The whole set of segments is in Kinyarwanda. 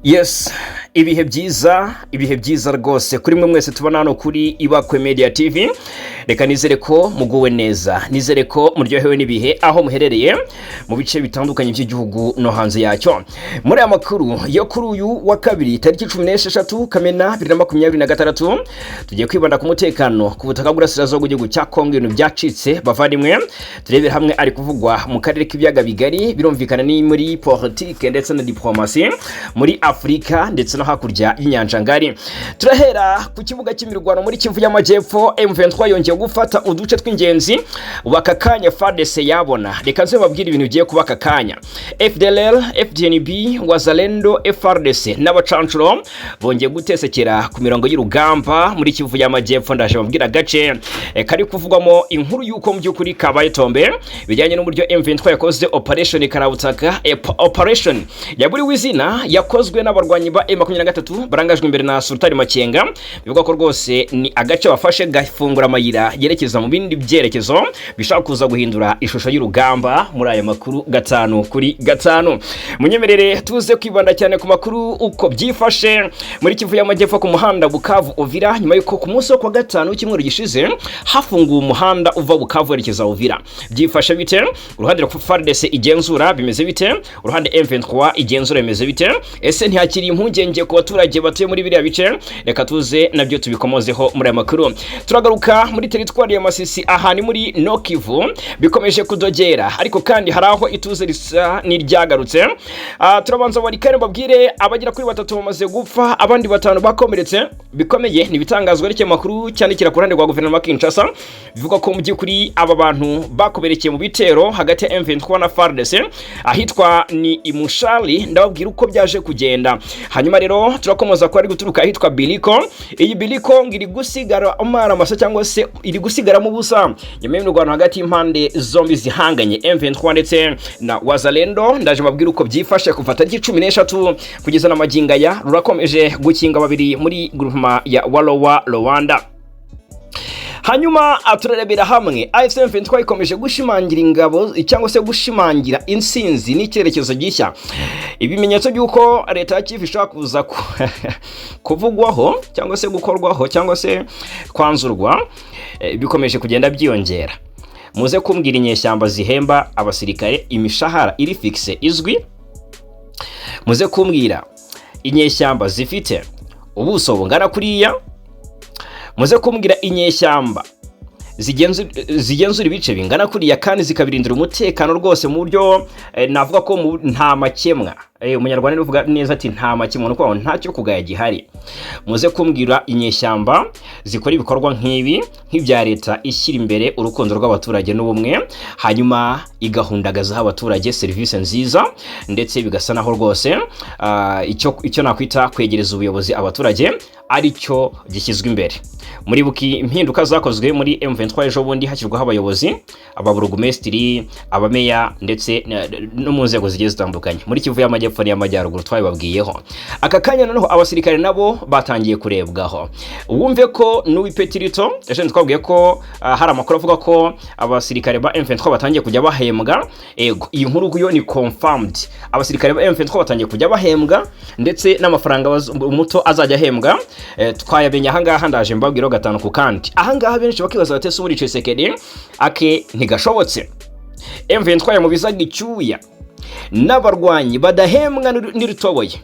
Yes, ibihe byiza, ibihe byiza rwose kuri mwe mwese tubona hano kuri Ibakwe Media TV. Reka nizere ko muguwe neza, nizere ko muryohewe n'ibihe aho muherereye mu bice bitandukanye by'igihugu no hanze yacyo. Muri aya makuru yo kuri uyu wa kabiri, tariki 16 Kamena 2026, tugiye kwibanda ku mutekano ku butaka bw'Urasirazuba bw'igihugu cya Kongo. Ibintu byacitse, bavandimwe. Turebere hamwe ari kuvugwa mu karere k'Ibiyaga Bigari, birumvikana ni muri politike ndetse na diplomasi muri Afurika ndetse no hakurya y'inyanja ngari. Turahera ku kibuga cy'imirwano muri Kivu y'Amajyepfo. M23 yongeye gufata uduce tw'ingenzi. Ubu aka kanya FARDC yabona. Reka nze babwire ibintu bigiye kuba aka kanya. FDLR, FDNB, Wazalendo, FARDC n'abacancuro bongeye gutesekera ku mirongo y'urugamba muri Kivu y'Amajyepfo. Ndaje babwira agace kari kuvugwamo inkuru y'uko mu by'ukuri kabaye tombe, bijyanye n'uburyo M23 yakoze operation Karabutaka, operation yaburiwe izina yakozwe n'abarwanyi ba M23 barangajwe imbere na Sultani Makenga. Bivuga ko rwose ni agace bafashe gafungura amayira yerekeza mu bindi byerekezo bishobora kuza guhindura ishusho y'urugamba. Muri aya makuru gatanu kuri gatanu, munyemerere tuze kwibanda cyane ku makuru uko byifashe muri Kivu y'Amajyepfo ku muhanda Bukavu Uvira, nyuma y'uko ku munsi wo kuwa gatanu w'icyumweru gishize hafunguwe umuhanda uva Bukavu werekeza Uvira. Byifashe bite? Uruhande rwa FARDC igenzura bimeze bite? Uruhande M23 igenzura bimeze bite? Ese ntihakiri impungenge ku baturage batuye muri biriya bice? Reka tuze nabyo tubikomozeho muri aya makuru. Turagaruka muri teritwari ya Masisi, aha ni muri Nord-Kivu, bikomeje kudogera, ariko kandi hari aho ituze risa n'iryagarutse. Turabanza Walikale, mbabwire abagera kuri batatu bamaze gupfa, abandi batanu bakomeretse bikomeye. Ni ibitangazwa n'ikinyamakuru cyandikira ku ruhande rwa guverinoma ya Kinshasa, bivuga ko mu by'ukuri aba bantu bakomerekeye mu bitero hagati ya M23 na FARDC ahitwa ni Imushali. Ndababwira uko byaje kugenda. Hanyuma rero turakomoza ko ari guturuka ahitwa Biliko. Iyi Biliko ngo iri gusigara amaramasa cyangwa se iri gusigaramo ubusa nyuma y'imirwano hagati y'impande zombi zihanganye, M23 ndetse na Wazalendo. Ndaje mbabwira uko byifashe kuva tariki 13 kugeza na magingo aya. Rurakomeje gukinga babiri muri groupement ya Walowa Rwanda. Hanyuma turarebera hamwe AFC M23 ikomeje gushimangira ingabo cyangwa se gushimangira intsinzi n'icyerekezo gishya. Ibimenyetso by'uko leta ya Kivu ishobora kuza kuvugwaho cyangwa se gukorwaho cyangwa se kwanzurwa bikomeje kugenda byiyongera. Muze kumbwira inyeshyamba zihemba abasirikare imishahara iri fixe izwi. Muze kumbwira inyeshyamba zifite ubuso bungana kuriya. Muze kumbwira inyeshyamba zigenzura ibice bingana kuriya kandi zikabirindira umutekano rwose mu buryo navuga ko nta makemwa. Umunyarwanda uvuga neza ati nta makemwa, ni ukuvuga ngo ntacyo kugaya gihari. Muze kumbwira inyeshyamba zikora ibikorwa nk'ibi, nk'ibya leta ishyira imbere urukundo rw'abaturage n'ubumwe, hanyuma igahundagazaho abaturage serivisi nziza, ndetse bigasa naho rwose icyo nakwita kwegereza ubuyobozi abaturage aricyo gishyizwe imbere. Muribuka impinduka zakozwe muri M23 ejo bundi, hashyirwaho abayobozi, ababurugumesitiri, abameya ndetse no mu nzego zigiye zitandukanye muri Kivu y'Amajyepfo n'iy'Amajyaruguru, twabibabwiyeho. Aka kanya noneho abasirikare nabo batangiye kurebwaho. Wumve ko n'uw'ipetirito ejo twabwiye ko hari amakuru avuga ko abasirikare ba M23 batangiye kujya bahembwa. Ego, iyi nkuru yo ni confirmed. Abasirikare ba M23 batangiye kujya bahembwa, ndetse n'amafaranga muto azajya ahembwa twayamenye ahangaha. Ndaje mbabwiraho gatanu ku kandi. Ahangaha benshi bakibaza bati: "Ese ubundi Tshisekedi ake ntigashobotse?" M23 yamubizaga icyuya n'abarwanyi badahembwa n'iritoboye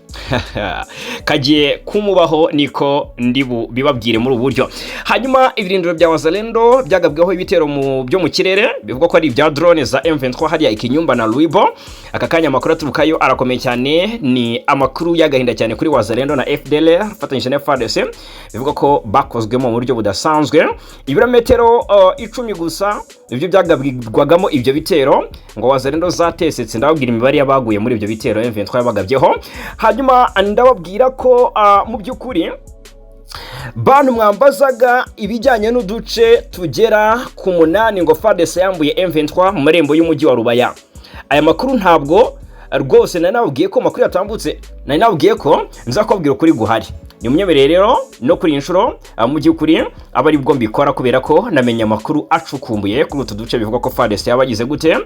kagiye kumubaho, niko ndi bibabwire muri ubu buryo. Hanyuma ibirindiro bya Wazalendo byagabweho ibitero mu byo mu kirere, bivugwa ko ari ibya drone za M23 hariya Ikinyumba na Luibo. Aka kanya amakuru aturukayo arakomeye cyane, ni amakuru y'agahinda cyane kuri Wazalendo na FDLR afatanyije na FARDC, bivugwa ko bakozwemo mu buryo budasanzwe. Ibirometero 10 gusa ibyo byagabwagamo ibyo bitero, ngo Wazalendo zatesetse. Ndababwira imibare y'abaguye muri ibyo bitero M23 yabagabyeho. Hanyuma ndababwira ko mu by'ukuri bantu mwambazaga ibijyanye n'uduce tugera ku munani ngo FARDC yambuye M23 mu marembo y'umujyi wa Rubaya. Aya makuru ntabwo rwose nari nababwiye ko amakuru yatambutse, nari nababwiye ko nza kubabwira ukuri guhari. Ni munyemerere rero no kuri iyi nshuro mu by'ukuri aba ari bwo mbikora, kubera ko namenye amakuru acukumbuye kuri utu duce bivugwa ko FARDC yabagize gute,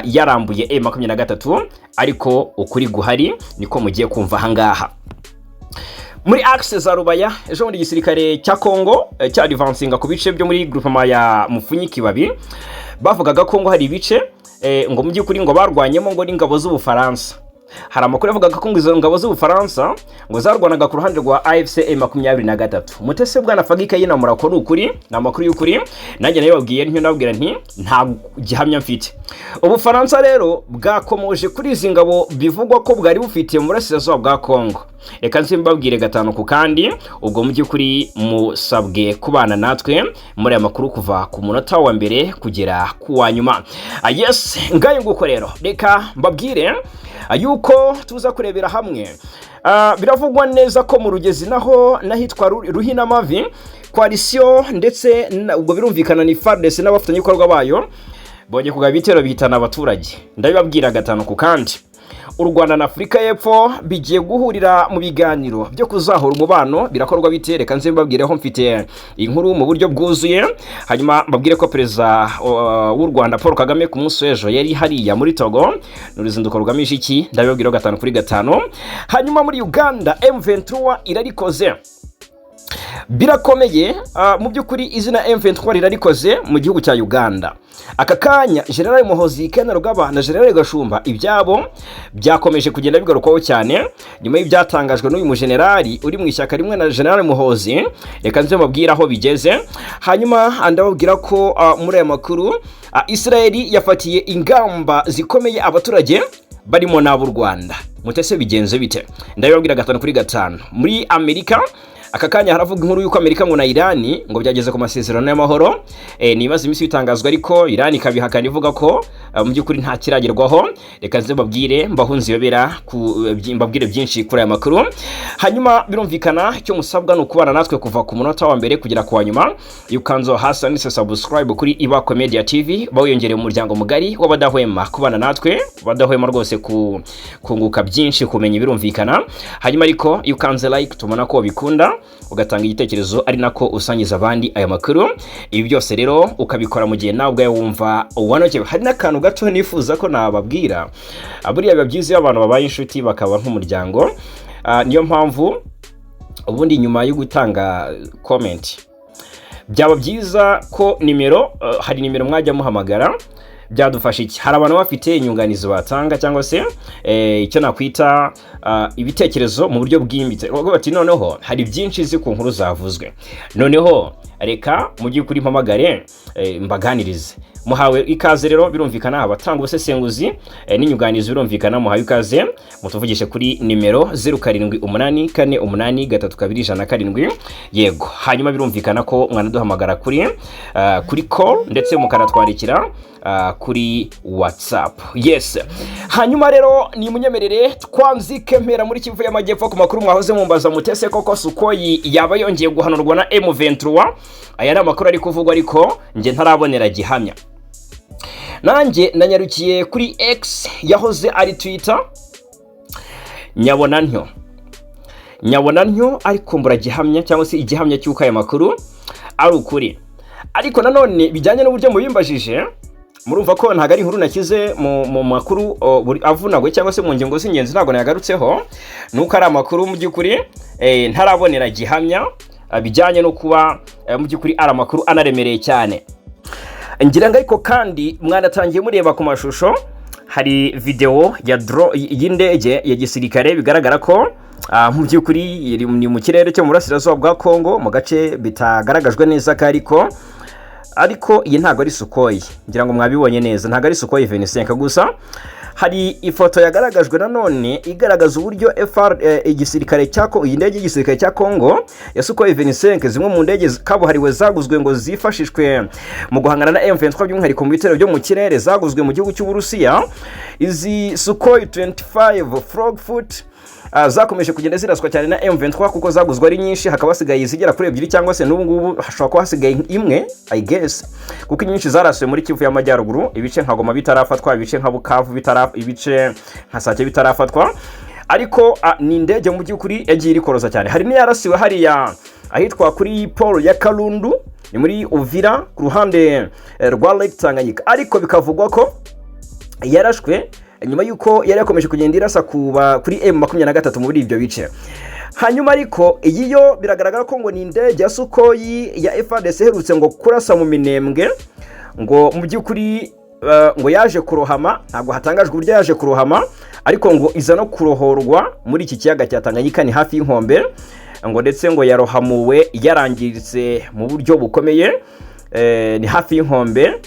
yarambuye M23, ariko ukuri guhari niko mugiye kumva ahangaha. Muri axe za Rubaya, ejo bundi igisirikare cya Kongo cyadivansinga ku bice byo muri groupement ya Mupfunyi Kibabi. Bavugaga ko ngo hari ibice ngo mu by'ukuri ngo barwanyemo ngo n'ingabo z'Ubufaransa. Hari amakuru yavugaga ko ngo izo ngabo z'Ubufaransa ngo zarwanaga ku ruhande rwa AFC M23. Mutese bwana Fagika yinamura ko ni ukuri, ni amakuru y'ukuri. Nanjye nayo babwiye ntyo, nabwira nti nta gihamya mfite. Ubufaransa rero bwakomoje kuri izi ngabo bivugwa ko bwari bufite mu burasirazuba bwa Kongo. Reka nze mbabwire gatanu ku kandi. Ubwo mu by'ukuri musabwe kubana natwe muri aya makuru kuva ku munota wa mbere kugera ku wa nyuma. Yes, ngayo nguko rero, reka mbabwire yuko tuza kurebera hamwe. Biravugwa neza ko mu Rugezi naho n'ahitwa Ruhinamavi, coalition ndetse ubwo birumvikana ni FARDC n'abafatanyabikorwa bayo bongeye kugaba ibitero bihitana abaturage. Ndabibabwira gatanu ku kandi. U Rwanda na Afurika y'Epfo bigiye guhurira mu biganiro byo kuzahura umubano. Birakorwa bite? Reka nze mbabwireho, mfite inkuru mu buryo bwuzuye. Hanyuma mbabwire ko Perezida w'u Rwanda Paul Kagame ku munsi w'ejo yari hariya muri Togo. Ni uruzinduko rugamije iki? Ndabibabwiraho gatanu kuri gatanu. Hanyuma muri Uganda, M23 irarikoze, birakomeye. Mu by'ukuri izina M23 rirarikoze mu gihugu cya Uganda. Aka kanya General Muhozi Kainerugaba na General Gashumba ibyabo byakomeje kugenda bigarukwaho cyane nyuma y'ibyatangajwe n'uyu mujenerali uri mu ishyaka rimwe na General Muhozi. Reka nze mbabwire aho bigeze. Hanyuma ndababwira ko muri aya makuru Israeli yafatiye ingamba zikomeye abaturage barimo n'ab'u Rwanda. Mutese bigenze bite? Ndabibabwira gatanu kuri gatanu. Muri Amerika aka kanya haravuga inkuru y'uko Amerika ngo na Irani ngo byageze ku masezerano y'amahoro. Ni ibimaze iminsi bitangazwa, ariko Irani ikabihakana ivuga ko mu by'ukuri nta kiragerwaho. Reka nze mbabwire, mbahunze iyobera, mbabwire byinshi kuri aya makuru. Hanyuma birumvikana icyo musabwa ni ukubana natwe kuva ku munota wa mbere kugera ku wa nyuma. Iyo ukanze hasi handitse subscribe kuri Ibakwe Media TV, bawiyongereye umuryango mugari w'abadahwema kubana natwe, badahwema rwose ku kunguka byinshi, kumenya, birumvikana. Hanyuma ariko iyo ukanze like tubona ko bikunda, ugatanga igitekerezo, ari nako usangiza abandi aya makuru. Ibi byose rero ukabikora mu gihe nawe ubwawe wumva wanogewe. Hari n'akantu gato nifuza ko nababwira. Buriya biba byiza iyo abantu babaye inshuti, bakaba nk'umuryango. Niyo mpamvu ubundi nyuma yo gutanga comment byaba byiza ko nimero, hari nimero mwajya muhamagara. Byadufasha iki? Hari abantu bafite inyunganizi batanga cyangwa se icyo nakwita ibitekerezo mu buryo bwimbitse. Bavuga bati: "Noneho hari byinshi nzi ku nkuru zavuzwe, noneho reka mu by'ukuri mpamagare mbaganirize." Muhawe ikaze rero, birumvikana abatanga ubusesenguzi n'inyunganizi, birumvikana muhawe ikaze, mutuvugishe kuri nimero 0784832107. Yego, hanyuma birumvikana ko mwanaduhamagara kuri call ndetse mukanatwandikira kuri WhatsApp. Yes, hanyuma rero ni munyemerere twanzike mpera muri Kivu y'Amajyepfo ku makuru mwahoze mumbaza. Mutese koko Sukhoi yaba yongeye guhanurwa na M23? Aya ni amakuru ari kuvugwa, ariko njye ntarabonera gihamya. Nanjye nanyarukiye kuri X yahoze ari Twitter, nyabona ntyo nyabona ntyo, ariko mbura gihamya cyangwa se igihamya cy'uko aya makuru ari ukuri. Ariko nanone bijyanye n'uburyo mubimbajije, murumva ko ntabwo ari inkuru nashyize mu makuru avunaguye cyangwa se mu ngingo z'ingenzi, ntabwo nayagarutseho. Nuko ari amakuru mu by'ukuri ntarabonera gihamya, bijyanye no kuba mu by'ukuri ari amakuru anaremereye cyane. Ngira ngo ariko kandi mwanatangiye mureba ku mashusho, hari videwo ya drone y'indege ya gisirikare bigaragara ko mu by'ukuri ni mu kirere cyo mu burasirazuba bwa Kongo, mu gace bitagaragajwe neza ko ariko iyi ntabwo ari Sukhoi. Ngira ngo mwabibonye neza, ntabwo ari Sukhoi 25. Gusa hari ifoto yagaragajwe nanone igaragaza uburyo FR igisirikare cya iyi ndege y'igisirikare cya Kongo ya Sukhoi 25, zimwe mu ndege kabuhariwe zaguzwe ngo zifashishwe mu guhangana na M23, by'umwihariko mu bitero byo mu kirere, zaguzwe mu gihugu cy'Uburusiya. Izi Sukhoi 25 Frogfoot zakomeje kugenda ziraswa cyane na M23 kuko zaguzwe ari nyinshi, hakaba hasigaye izigera kuri ebyiri cyangwa se n'ubu ngubu hashobora kuba hasigaye imwe, I guess, kuko inyinshi zarasuwe muri Kivu y'Amajyaruguru, ibice nka Goma bitarafatwa, ibice nka Bukavu bitara, ibice nka Sake bitarafatwa. Ariko ni indege mu by'ukuri yagiye irikoroza cyane. Hari n'iyarasiwe hariya ahitwa kuri port ya Kalundu, ni muri Uvira ku ruhande rwa Lake Tanganyika, ariko bikavugwa ko yarashwe nyuma y'uko yari yakomeje kugenda irasa kuri M23 muri ibyo bice. Hanyuma ariko iyi yo biragaragara ko ngo ni indege ya Sukhoi ya FARDC iherutse ngo kurasa mu Minembwe, ngo mu by'ukuri ngo yaje kurohama. Ntabwo hatangajwe uburyo yaje kurohama, ariko ngo iza no kurohorwa muri iki kiyaga cya Tanganyika, ni hafi y'inkombe, ngo ndetse ngo yarohamuwe yarangiritse mu buryo bukomeye. Ni hafi y'inkombe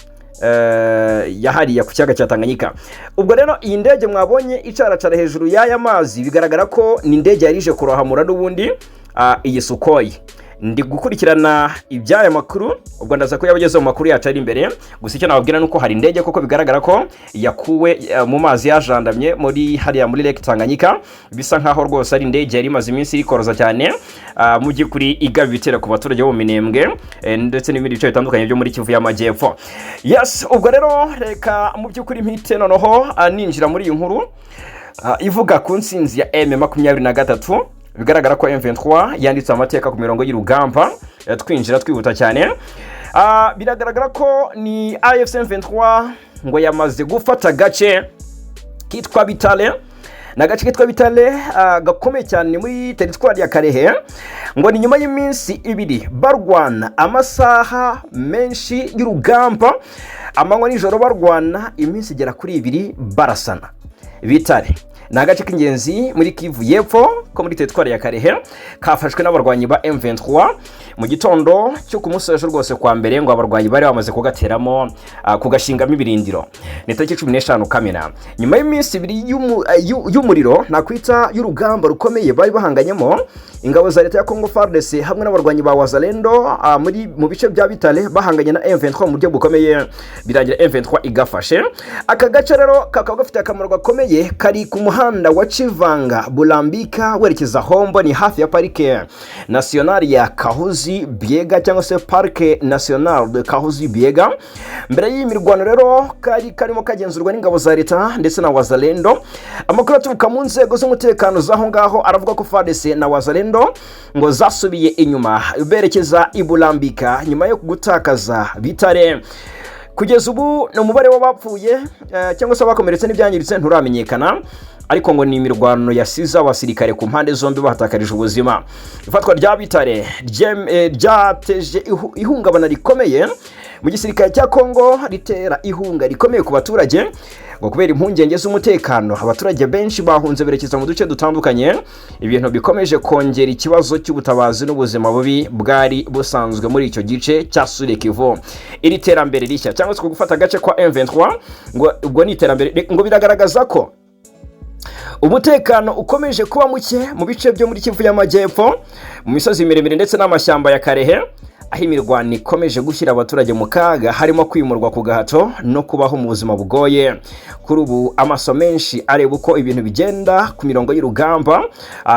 yahariye ku kiyaga cya Tanganyika. Ubwo rero iyi ndege mwabonye icaracara hejuru y'aya mazi, bigaragara ko ni indege yari ije kurohamura n'ubundi iyi Sukhoi. Ndi gukurikirana iby'aya makuru, ubwo ndaza ko yabageze mu makuru yacu ari imbere. Gusa icyo nababwira ni uko hari indege koko bigaragara ko yakuwe mu mazi yajandamye muri hariya muri Lake Tanganyika. Bisa nkaho rwose ari indege yari imaze iminsi irikoroza cyane, mu by'ukuri igaba ibitero ku baturage bo mu Minembwe ndetse n'ibindi bice bitandukanye byo muri Kivu y'Amajyepfo. Yes, ubwo rero reka mu by'ukuri mpite noneho ninjira muri iyi nkuru ivuga ku nsinzi ya M23. Bigaragara ko M23 yanditse amateka ku mirongo y'urugamba. Twinjira twihuta cyane. Biragaragara ko ni AFC M23 ngo yamaze gufata agace kitwa Bitale. Ni agace kitwa Bitale gakomeye cyane muri teritwari ya Kalehe. Ngo ni nyuma y'iminsi 2 barwana amasaha menshi y'urugamba, amanywa nijoro, barwana iminsi igera kuri 2 barasana. Bitare ni agace k'ingenzi muri Kivu y'Epfo ko muri teritwari ya Kalehe, kafashwe n'abarwanyi ba M23 mu gitondo cyo ku munsi w'ejo rwose kwa mbere. Ngo abarwanyi bari bamaze kugateramo, kugashingamo ibirindiro, ni tariki 15 Kamena. Nyuma y'iminsi 2 y'umuriro, nakwita y'urugamba rukomeye bari bahanganyemo, ingabo za leta ya Congo FARDC hamwe n'abarwanyi ba Wazalendo muri mu bice bya Bitare bahanganye na M23 mu buryo bukomeye, birangira M23 igafashe. Aka gace rero kakaba gafite akamaro gakomeye, kari ku muhanda wa Chivanga Bulambika werekeza Hombo, ni hafi ya Parike Nationale ya Kahuzi Biega cyangwa se Parc National de Kahuzi Biega. Mbere y'iyi mirwano rero kari karimo kagenzurwa n'ingabo za leta ndetse na Wazalendo. Amakuru aturuka mu nzego z'umutekano z'aho ngaho aravuga ko FARDC na Wazalendo ngo zasubiye inyuma berekeza i Bulambika nyuma yo gutakaza Bitare. Kugeza ubu ni umubare w'abapfuye cyangwa se abakomeretse n'ibyangiritse nturamenyekana, ariko ngo ni imirwano yasize abasirikare ku mpande zombi bahatakarije ubuzima. Ifatwa rya Bitare ryateje ihungabana rikomeye mu gisirikare cya Kongo, ritera ihunga rikomeye ku baturage. Ngo kubera impungenge z'umutekano, abaturage benshi bahunze berekeza mu duce dutandukanye, ibintu bikomeje kongera ikibazo cy'ubutabazi n'ubuzima bubi bwari busanzwe muri icyo gice cya Sud Kivu. Iri terambere rishya cyangwa se gufata agace kwa M23, ngo ubwo ni iterambere, ngo biragaragaza ko umutekano ukomeje kuba muke mu bice byo muri Kivu y'Amajyepfo, mu misozi miremire ndetse n'amashyamba ya Kalehe, aho imirwano ikomeje gushyira abaturage mu kaga, harimo kwimurwa ku gahato no kubaho mu buzima bugoye. Kuri ubu amaso menshi areba uko ibintu bigenda ku mirongo y'urugamba,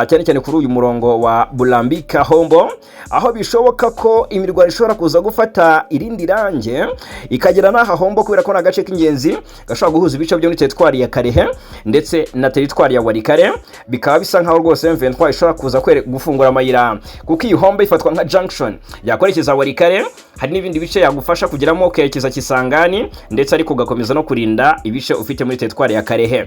cyane cyane kuri uyu murongo wa Bulambika Hombo, aho bishoboka ko imirwano ishobora kuza gufata irindi range ikagera n'aha Hombo, kubera ko ni agace k'ingenzi gashobora guhuza ibice byo muri teritwari ya Kalehe ndetse na teritwari ya Walikale. Bikaba bisa nkaho rwose M23 ishobora kuza gufungura amayira, kuko iyi Hombo ifatwa nka junction yakwerekeza Walikale. Hari n'ibindi bice yagufasha kugeramo ukerekeza Kisangani ndetse, ariko ugakomeza no kurinda ibice ufite muri teritwari ya Kalehe.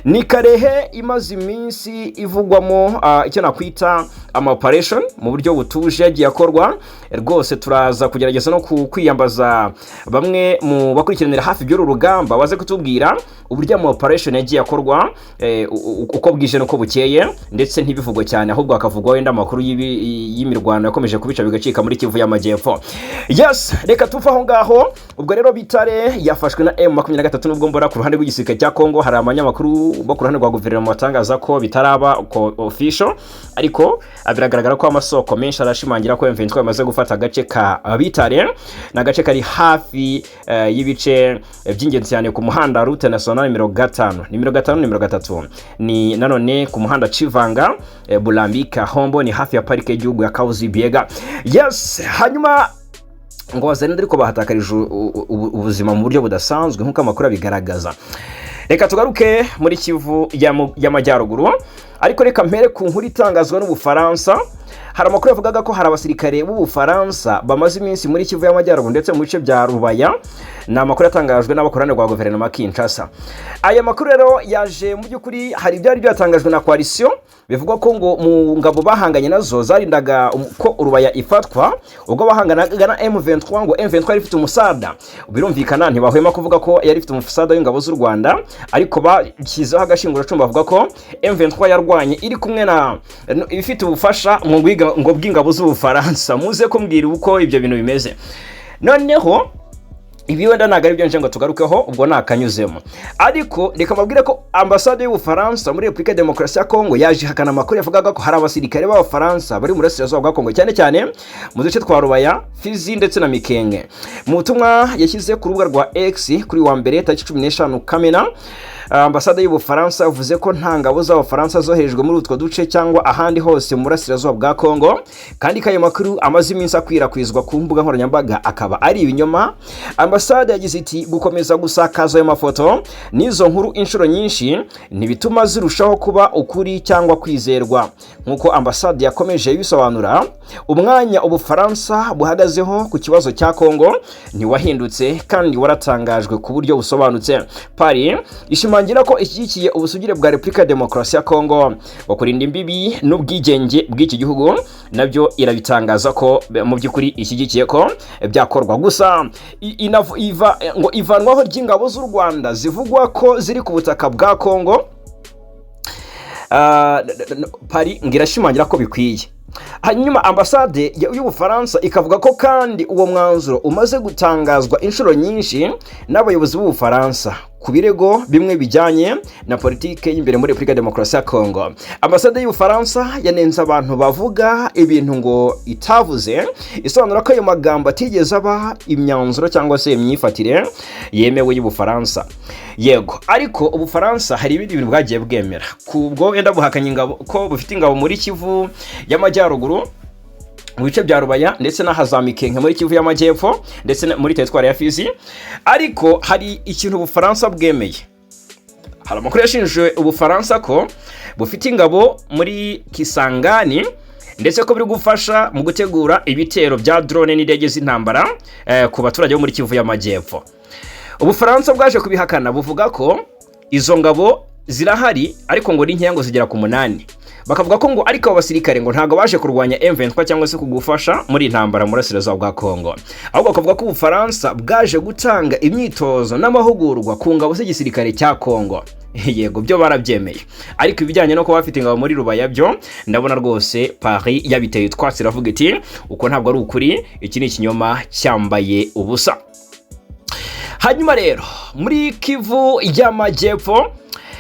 Ni Kalehe imaze iminsi ivugwamo icyo nakwita ama operation mu buryo butuje yagiye akorwa. Rwose turaza kugerageza no kwiyambaza bamwe mu bakurikiranira hafi by'uru rugamba, baze kutubwira uburyo ama operation yagiye akorwa uko bwije n'uko bukeye, ndetse ntibivugwe cyane, ahubwo hakavugwa wenda amakuru y'imirwano yakomeje kubica bigacika muri Kivu y'Amajyepfo. Yes, reka tuve aho ngaho. Ubwo rero Bitare yafashwe na M23, nubwo mbona ku ruhande rw'igisirikare cya Kongo hari abanyamakuru bo ku ruhande rwa guverinoma batangaza ko bitaraba official, ariko biragaragara ko amasoko menshi arashimangira ko M23 yamaze gufata agace ka Bitare. Ni agace kari hafi y'ibice by'ingenzi cyane ku muhanda route nationale nimero 5, nimero 5, nimero 3, ni nanone ku muhanda Chivanga Bulambika Hombo, ni hafi ya parike y'igihugu ya Kahuzi Biega. Yes, hanyuma ngo Wazalendo ariko bahatakarije ubuzima mu buryo budasanzwe nk'uko amakuru abigaragaza. Reka tugaruke muri Kivu y'Amajyaruguru. Ariko reka mpere ku nkuru itangazwa n'Ubufaransa. Hari amakuru yavugaga ko hari abasirikare b'Ubufaransa bamaze iminsi muri Kivu y'Amajyaruguru ndetse mu bice bya Rubaya. Ni amakuru yatangajwe n'abakorana rwa guverinoma Kinshasa. Aya makuru rero yaje, mu by'ukuri hari ibyari byatangajwe na coalition, bivugwa ko ngo mu ngabo bahanganye nazo zarindaga ko Rubaya ifatwa ubwo bahanganaga na M23, ngo M23 yari ifite umusada. Birumvikana, ntibahwema kuvuga ko yari ifite umusada w'ingabo z'u Rwanda, ariko bashyizeho agashinguracumu bavuga ko M23 yarwanye iri kumwe na ifite ubufasha mu ngo bw'ingabo z'Ubufaransa. Muze kumbwira uko ibyo bintu bimeze. Noneho ibi wenda ntabwo ari byo nje ngo tugarukeho, ubwo nakanyuzemo, ariko reka mbabwire ko ambasade y'Ubufaransa muri Repubulika ya Demokarasi ya Kongo yaje ihakana amakuru yavugaga ko hari abasirikare b'Abafaransa bari mu burasirazuba bwa Kongo, cyane cyane mu duce twa Rubaya, Fizi ndetse na Mikenge. Mu butumwa yashyize ku rubuga rwa X kuri wa mbere tariki 15 Kamena, ambasade y'Ubufaransa yavuze ko nta ngabo z'Abafaransa zoherejwe muri utwo duce cyangwa ahandi hose mu burasirazuba bwa Kongo, kandi ko ayo makuru amaze iminsi akwirakwizwa ku mbuga nkoranyambaga akaba ari ibinyoma. Ambasade yagize iti: "Gukomeza gusakaza ayo mafoto n'izo nkuru inshuro nyinshi ntibituma zirushaho kuba ukuri cyangwa kwizerwa." Nk'uko ambasade yakomeje ibisobanura, umwanya Ubufaransa buhagazeho ku kibazo cya Kongo ntiwahindutse kandi waratangajwe ku buryo busobanutse. Paris ishimangira ko ishyigikiye ubusugire bwa Repubulika ya Demokarasi ya Kongo, ngo kurinda imbibi n'ubwigenge bw'iki gihugu nabyo irabitangaza ko mu by'ukuri ishyigikiye ko byakorwa. Gusa ngo ivanwaho ry'ingabo z'u Rwanda zivugwa ko ziri ku butaka bwa Kongo, Paris ngo irashimangira ko bikwiye. Hanyuma ambasade y'Ubufaransa ikavuga ko kandi uwo mwanzuro umaze gutangazwa inshuro nyinshi n'abayobozi b'Ubufaransa ku birego bimwe bijyanye na politike y'imbere muri Repubulika ya Demokarasi ya Kongo. Ambasade y'Ubufaransa yanenze abantu bavuga ibintu ngo itavuze, isobanura ko ayo magambo atigeze aba imyanzuro cyangwa se imyifatire yemewe y'Ubufaransa. Yego, ariko Ubufaransa hari ibindi bintu bwagiye bwemera. Kubwo wenda buhakanye ingabo, ko bufite ingabo muri Kivu y'Amajyaruguru mu bice bya Rubaya ndetse n'ahaza Mikenke muri Kivu y'Amajyepfo ndetse muri teritwari ya Fizi, ariko hari ikintu Ubufaransa bwemeye. Hari amakuru yashinje Ubufaransa ko bufite ingabo muri Kisangani ndetse ko biri gufasha mu gutegura ibitero bya drone n'indege z'intambara ku baturage bo muri Kivu y'Amajyepfo. Ubufaransa bwaje kubihakana, buvuga ko izo ngabo zirahari ariko ngo ni nkeya, ngo zigera ku 8. Bakavuga ko ngo ariko abo basirikare ngo ntabwo baje kurwanya M23 cyangwa se kugufasha muri intambara mu burasirazuba bwa Kongo, ahubwo bakavuga ko Ubufaransa bwaje gutanga imyitozo n'amahugurwa ku ngabo z'igisirikare cya Kongo. Yego, byo barabyemeye, ariko ibijyanye no kuba bafite ingabo muri Rubaya byo ndabona rwose Paris yabiteye utwatsi, iravuga iti: "Uko ntabwo ari ukuri, iki ni ikinyoma cyambaye ubusa." Hanyuma rero muri Kivu y'Amajyepfo,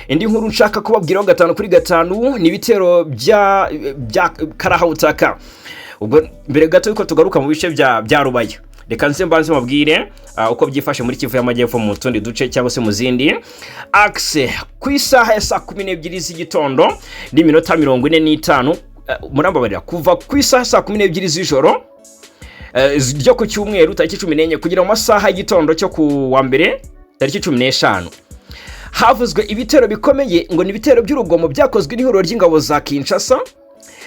indi nkuru nshaka kubabwiraho gatanu kuri gatanu ni ibitero bya karahabutaka. Ubwo mbere gato yuko tugaruka mu bice bya Rubaya, reka nze mbanze mubwire uko byifashe muri Kivu y'Amajyepfo mu tundi duce cyangwa se mu zindi axe. Ku isaha ya saa 12 z'igitondo n'iminota 45, murambabarira, kuva ku isaha saa 12 z'ijoro ryo ku cyumweru tariki 14 kugera mu masaha y'igitondo cyo ku wa mbere tariki 15, havuzwe ibitero bikomeye, ngo ni ibitero by'urugomo byakozwe n'ihuriro ry'ingabo za Kinshasa,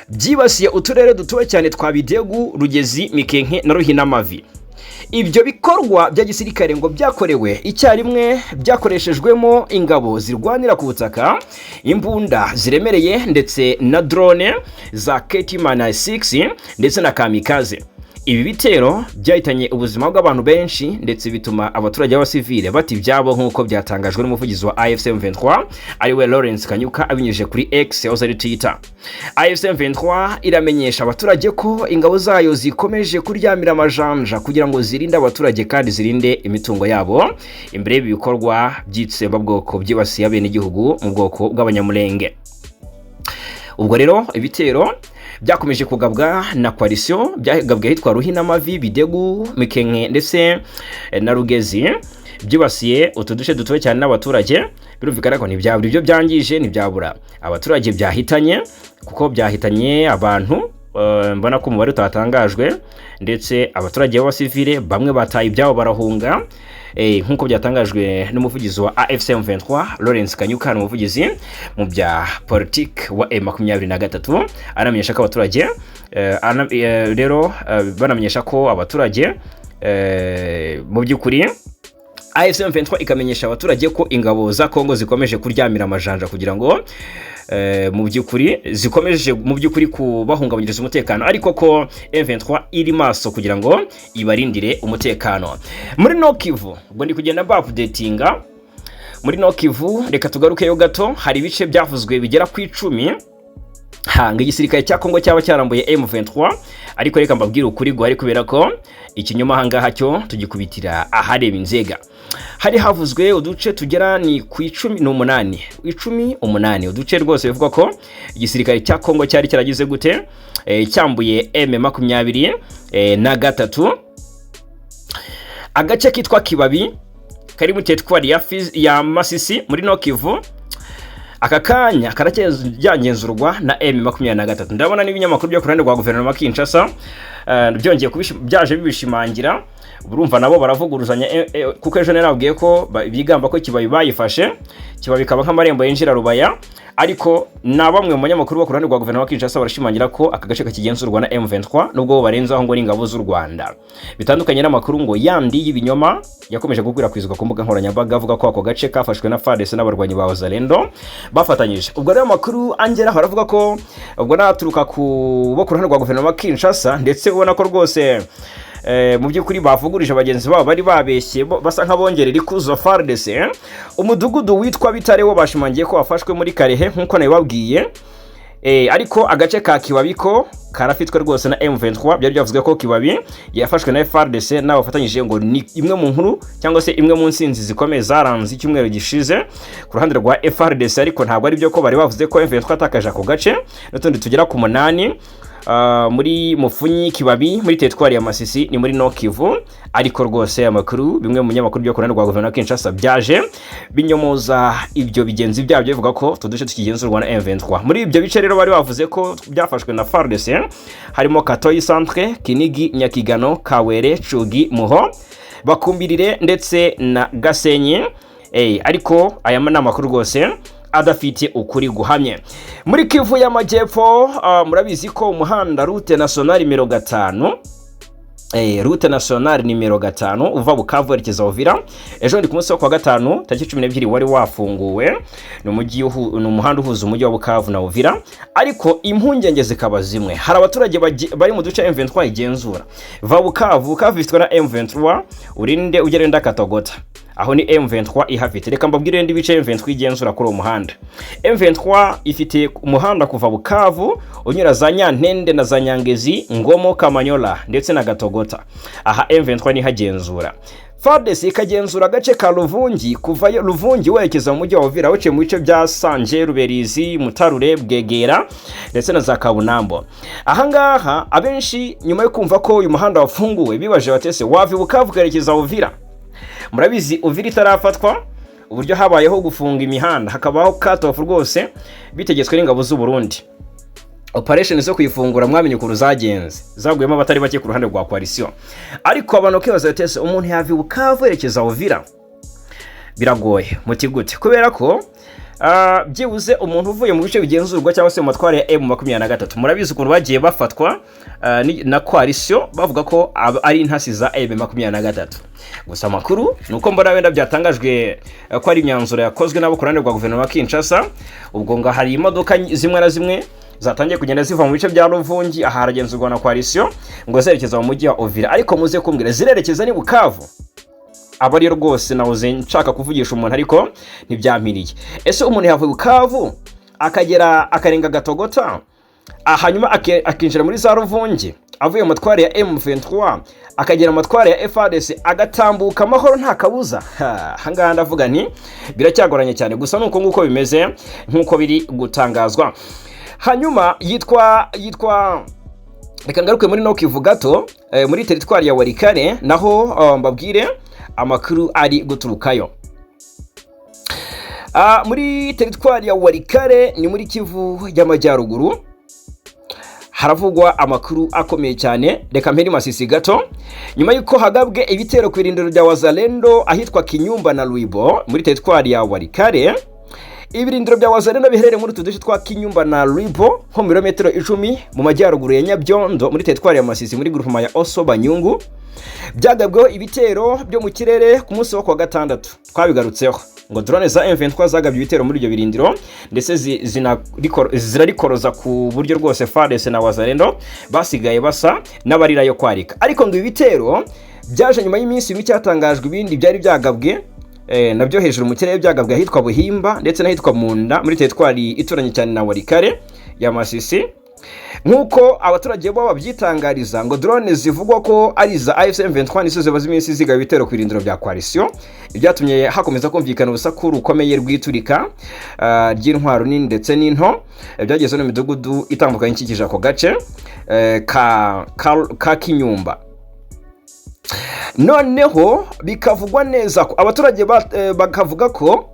byibasiye uturere dutuwe cyane twa Bidegu, Rugezi, Mikenke na Ruhinamavi. Ibyo bikorwa bya gisirikare ngo byakorewe icyarimwe, byakoreshejwemo ingabo zirwanira ku butaka, imbunda ziremereye ndetse na drone za KT-6 ndetse na kamikaze. Ibi bitero byahitanye ubuzima bw'abantu benshi ndetse bituma abaturage b'abasivile bata ibyabo, nk'uko byatangajwe n'umuvugizi wa AFC M23 ariwe Lawrence Kanyuka abinyujije kuri X yahoze ari Twitter. AFC M23 iramenyesha abaturage ko ingabo zayo zikomeje kuryamira amajanja kugira ngo zirinde abaturage kandi zirinde imitungo yabo imbere y'ibi bikorwa by'itsembabwoko byibasiye abenegihugu mu bwoko bw'Abanyamulenge. Ubwo rero ibitero byakomeje kugabwa na coalition, byagabwe ahitwa Ruhinamavi, Bidegu, Mikenke ndetse na Rugezi, byibasiye utu duce dutuwe cyane n'abaturage. Birumvikana ko ntibyabura ibyo byangije, ntibyabura abaturage byahitanye, kuko byahitanye abantu mbona ko umubare utatangajwe, ndetse abaturage b'abasivile bamwe bataye ibyabo barahunga. Nk'uko byatangajwe n'umuvugizi wa AFC M23 Lawrence Kanyuka, ni umuvugizi mu bya politiki wa M23, anamenyesha ko abaturage rero banamenyesha ko abaturage mu by'ukuri AFC M23 ikamenyesha abaturage ko ingabo za Kongo zikomeje kuryamira amajanja kugira ngo mu by'ukuri zikomeje mu by'ukuri kubahungabanyiriza umutekano, ariko ko M23 iri maso kugira ngo ibarindire umutekano. Muri Nord Kivu, ubwo ndi kugenda mba updatinga muri Nord Kivu, reka tugarukeyo gato. Hari ibice byavuzwe bigera ku 10 hanga igisirikare cya Kongo cyaba cyarambuye M23, ariko reka mbabwire ukuri guhari, kubera ko ikinyoma ahangaha cyo tugikubitira ahareba inzega. Hari havuzwe uduce tugera ni ku 18, 18 uduce rwose bivugwa ko igisirikare cya Kongo cyari cyaragize gute, cyambuye M23. Agace kitwa Kibabi kari muri teritwari ya Masisi muri Nord Kivu, aka kanya karacyagenzurwa na M23. Ndabona n'ibinyamakuru byo ku ruhande rwa guverinoma Kinshasa byongeye byaje bibishimangira. Urumva nabo baravuguruzanya, kuko ejo narabwiye ko bigamba ko Kibabi bayifashe, Kibabi kaba nk'amarembo yinjira Rubaya, ariko na bamwe mu banyamakuru bo ku ruhande rwa guverinoma Kinshasa barashimangira ko aka gace kakigenzurwa na M23, nubwo bo barenzaho ngo n'ingabo z'u Rwanda. Bitandukanye n'amakuru ngo yandi y'ibinyoma yakomeje gukwirakwizwa ku mbuga nkoranyambaga avuga ko ako gace kafashwe na FARDC n'abarwanyi ba Wazalendo bafatanyije. Ubwo rero amakuru angeraho aravuga ko ubwo naturuka ku bo ku ruhande rwa guverinoma Kinshasa, ndetse ubona ko rwose mu by'ukuri bavugurije bagenzi babo bari babeshye, basa nk'abongerera ikuzo FARDC. Umudugudu witwa Bitare wo bashimangiye ko wafashwe muri Kalehe nk'uko nabibabwiye, ariko agace ka Kibabi ko karafitwe rwose na M23. Byari byavuzwe ko Kibabi yafashwe na FARDC n'abafatanyije, ngo ni imwe mu nkuru cyangwa se imwe mu nsinzi zikomeye zaranze icyumweru gishize ku ruhande rwa FARDC, ariko ntabwo ari byo ko bari bavuze ko M23 atakaje ako gace n'utundi tugera ku munani muri Mufunyi, Kibabi, muri teritwari ya Masisi, ni muri Nord Kivu. Ariko rwose amakuru, bimwe mu binyamakuru byo ku ruhande rwa guverinoma ya Kinshasa byaje binyomoza ibyo bigenzi byabyo, bivuga ko utu duce tukigenzurwa na M23. Muri ibyo bice rero bari bavuze ko byafashwe na FARDC harimo Katoyi Centre, Kinigi, Nyakigano, Kawere, Cugi, Muho, Bakumbirire ndetse na Gasenyi. Ariko aya ni amakuru rwose adafite ukuri guhamye. Muri Kivu y'Amajyepfo, murabizi ko umuhanda route nationale nimero 5, route nationale nimero 5 uva Bukavu werekeza Uvira, ejo ndi ku munsi wo kuwa gatanu tariki 12 wari wafunguwe. Ni umuhanda uhuza umujyi wa Bukavu na Uvira, ariko impungenge zikaba zimwe. Hari abaturage bari mu duce M23 igenzura. Va Bukavu, Bukavu ifitwe na M23, urinde ugera Katogota, aho ni M23 ihafite. Reka mbabwire indi bice M23 igenzura kuri uwo muhanda. M23 ifite umuhanda kuva Bukavu unyura za Nyantende na za Nyangezi, Ngomo, Kamanyola ndetse na Gatogota. Aha M23 nihagenzura. FARDC ikagenzura agace ka Luvungi, kuva Luvungi werekeza mu mujyi wa Uvira uciye mu bice bya Sanje, Ruberizi, Mutarure, Bwegera ndetse na za Kabunambo. Ahangaha abenshi nyuma yo kumva ko uyu muhanda wafunguwe bibaje batese wava i Bukavu ukerekeza Uvira. Murabizi Uvira itarafatwa uburyo habayeho gufunga imihanda, hakabaho cut off rwose bitegetswe n'ingabo z'u Burundi. Operation zo kuyifungura mwamenye ukuntu zagenze, zaguyemo abatari bake ku ruhande rwa coalition. Ariko abantu bakibaza bati ese umuntu yava i Bukavu yerekeza Uvira? Biragoye. Muti gute? Kubera ko byibuze umuntu uvuye mu bice bigenzurwa cyangwa se mu matwara ya M23, murabizi ukuntu bagiye bafatwa na coalition bavuga ko ari intasi za M23. Gusa amakuru ni uko mbona wenda byatangajwe ko ari imyanzuro yakozwe n'abo ku ruhande rwa guverinoma ya Kinshasa. Ubwo ngo hari imodoka zimwe na zimwe zatangiye kugenda ziva mu bice bya Ruvungi, aha haragenzurwa na coalition, ngo zerekeza mu mujyi wa Uvira. Ariko muze kumbwira, zirerekeza ni Bukavu? Aba ariyo rwose nahoze nshaka kuvugisha umuntu ariko ntibyampiriye. Ese umuntu yavuye Bukavu akagera akarenga Gatogota, hanyuma akinjira muri za Ruvungi avuye mu matware ya M23, akagera mu matware ya FARDC, agatambuka amahoro nta kabuza? Ahangaha ndavuga nti biracyagoranye cyane, gusa nuko nguko bimeze nk'uko biri gutangazwa. Hanyuma yitwa reka ngaruke muri Nord Kivu gato, muri teritwari ya Walikale naho, mbabwire amakuru ari guturukayo. Muri teritwari ya Walikale, ni muri Kivu y'Amajyaruguru, Haravugwa amakuru akomeye cyane. Reka mpere Masisi gato. Nyuma y'uko hagabwe ibitero ku irindiro rya Wazalendo ahitwa Kinyumba na Rwibo muri teritwari ya Walikale. Ibirindiro bya Wazalendo biherereye muri utu duce twa Kinyumba na Rwibo, nko mu birometero 10 mu majyaruguru ya Nyabyondo muri teritwari ya Masisi, muri groupement ya Oso Banyungu, byagabweho ibitero byo mu kirere ku munsi wo kuwa gatandatu. Twabigarutseho ngo drone za M23 zagabye ibitero muri ibyo birindiro, ndetse zirarikoroza ku buryo rwose FARDC na Wazalendo basigaye basa n'abarira yo kwarika. Ariko ngo ibi bitero byaje nyuma y'iminsi mike hatangajwe ibindi byari byagabwe nabyo hejuru mu kirere, byagabwe ahitwa Buhimba ndetse n'ahitwa Munda muri teritwari ituranye cyane na Walikale ya Masisi. Nk'uko abaturage bo babyitangariza, ngo drone zivugwa ko ari iza AFC M23 nizo zibaza iminsi zigaba ibitero ku birindiro bya coalition, ibyatumye hakomeza kumvikana urusaku rukomeye rw'iturika ry'intwaro nini ndetse n'into byageze no mu midugudu itandukanye ikikije ako gace ka Kinyumba. Noneho bikavugwa neza ko abaturage bakavuga ko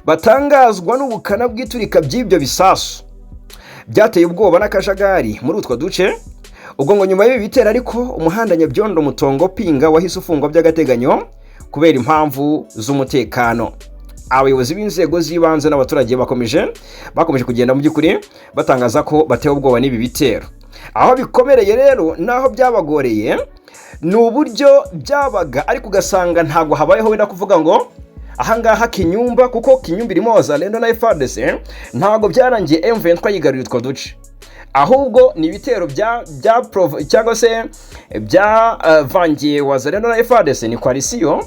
batangazwa n'ubukana bw'iturika by'ibyo bisasu byateye ubwoba n'akajagari muri utwo duce. Ubwo ngo nyuma y'ibi bitero ariko, umuhanda Nyabyondo Mutongo Pinga wahise ufungwa by'agateganyo kubera impamvu z'umutekano. Abayobozi b'inzego z'ibanze n'abaturage bakomeje kugenda mu by'ukuri batangaza ko batewe ubwoba n'ibi bitero. Aho bikomereye rero n'aho byabagoreye ni uburyo byabaga, ariko ugasanga ntabwo habayeho wenda kuvuga ngo ahangaha Kinyumba, kuko Kinyumba irimo Wazalendo na FARDC. Ntabwo byarangiye M23 yigaruriye utwo duce, ahubwo ni ibitero bya cyangwa se byavangiye Wazalendo na FARDC, ni coalition.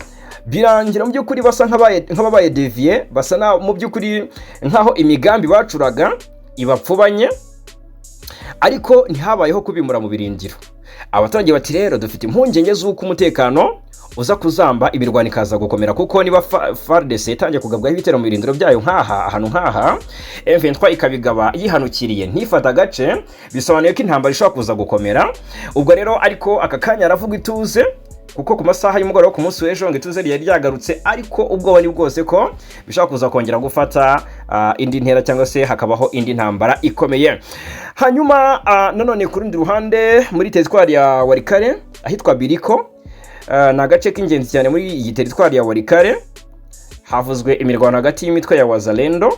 Birangira mu by'ukuri basa nk'ababaye déviés, basa na mu by'ukuri nk'aho imigambi bacuraga ibapfubanye, ariko ntihabayeho kubimura mu birindiro. Abaturage bati: "Rero dufite impungenge z'uko umutekano uza kuzamba, imirwano ikaza gukomera, kuko niba FARDC itangiye kugabwaho ibitero mu birindiro byayo nk'aha, ahantu nk'aha, M23 ikabigaba yihanukiriye ntifate agace, bisobanuye ko intambara ishobora kuza gukomera." Ubwo rero ariko aka kanya aravuga ituze, kuko ku masaha y'umugoroba ku munsi w'ejo ngo ituze ryari ryagarutse, ariko ubwoba ni bwose ko bishobora kuza kongera gufata indi ntera cyangwa se hakabaho indi ntambara ikomeye. Hanyuma nanone ku rundi ruhande, muri teritwari ya Walikale ahitwa Biriko, ni agace k'ingenzi cyane muri iyi teritwari ya Walikale, havuzwe imirwano hagati y'imitwe ya Wazalendo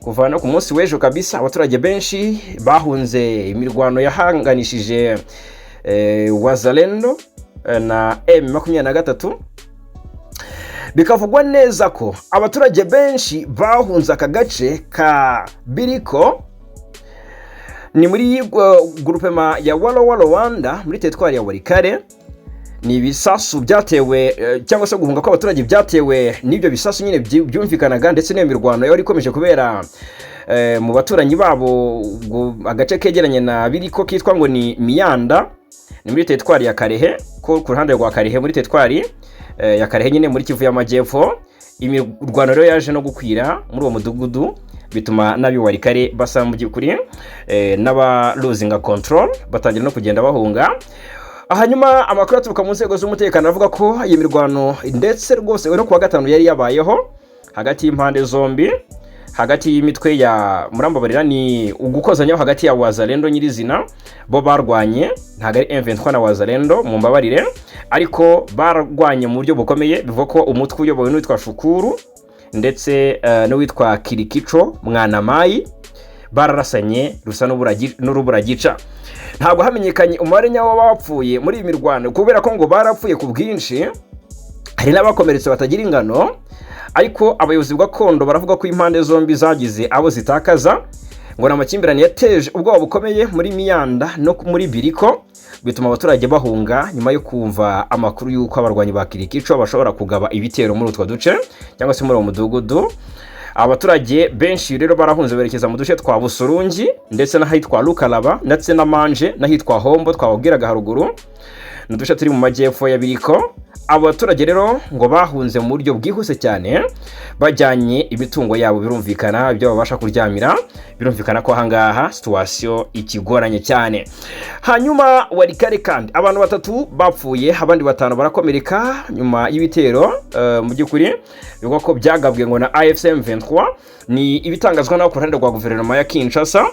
kuva no ku munsi w'ejo kabisa. Abaturage benshi bahunze imirwano yahanganishije Wazalendo na M23. Bikavugwa neza ko abaturage benshi bahunze aka gace ka Biriko, ni muri groupement ya Walo Walo Rwanda muri teritwari ya Walikale. Ni ibisasu byatewe cyangwa se guhunga kw'abaturage byatewe n'ibyo bisasu nyine byumvikanaga, ndetse n'iyo mirwano yari ikomeje kubera mu baturanyi babo, agace kegeranye na Biriko kitwa ngo ni Miyanda, ni muri teritwari ya Karehe, ko ku ruhande rwa Karehe muri teritwari ya Karehe nyine muri Kivu y'Amajyepfo. Imirwano rero yaje no gukwira muri uwo mudugudu, bituma n'ab'i Walikale basa mu by'ukuri n'aba losinga control, batangira no kugenda bahunga. Hanyuma amakuru aturuka mu nzego z'umutekano avuga ko iyi mirwano ndetse rwose no kuwa gatanu yari yabayeho hagati y'impande zombi, hagati y'imitwe ya, murambabarira, ni ugukozanyaho hagati ya Wazalendo nyirizina. Bo barwanye, ntabwo ari M23 na Wazalendo, mumbabarire, ariko barwanye mu buryo bukomeye. Bivuga ko umutwe uyobowe n'uwitwa Shukuru ndetse n'uwitwa Kirikico Mwanamayi bararasanye rusa n'uruburagica. Ntabwo hamenyekanye umubare nyawo w'abapfuye muri iyi mirwano, kubera ko ngo barapfuye ku bwinshi, hari n'abakomeretse batagira ingano. Ariko abayobozi gakondo baravuga ko impande zombi zagize abo zitakaza. Ngo ni amakimbirane yateje ubwoba bukomeye muri Miyanda no muri Biriko, bituma abaturage bahunga nyuma yo kumva amakuru y'uko abarwanyi ba Kirikico bashobora kugaba ibitero muri utwo duce cyangwa se muri uwo mudugudu. Abaturage benshi rero barahunze, berekeza mu duce twa Busurungi ndetse n'ahitwa Lukalaba ndetse na Manje n'ahitwa Hombo twababwiraga haruguru, ni uduce turi mu majyepfo ya Biriko. Abo baturage rero ngo bahunze mu buryo bwihuse cyane, bajyanye imitungo yabo, birumvikana ibyo babasha kuryamira. Birumvikana ko ahangaha situation ikigoranye cyane. Hanyuma Walikale kandi abantu batatu bapfuye, abandi batanu barakomereka nyuma y'ibitero mu by'ukuri bivugwa ko byagabwe ngo na AFC M23. Ni ibitangazwa naho ku ruhande rwa guverinoma ya Kinshasa.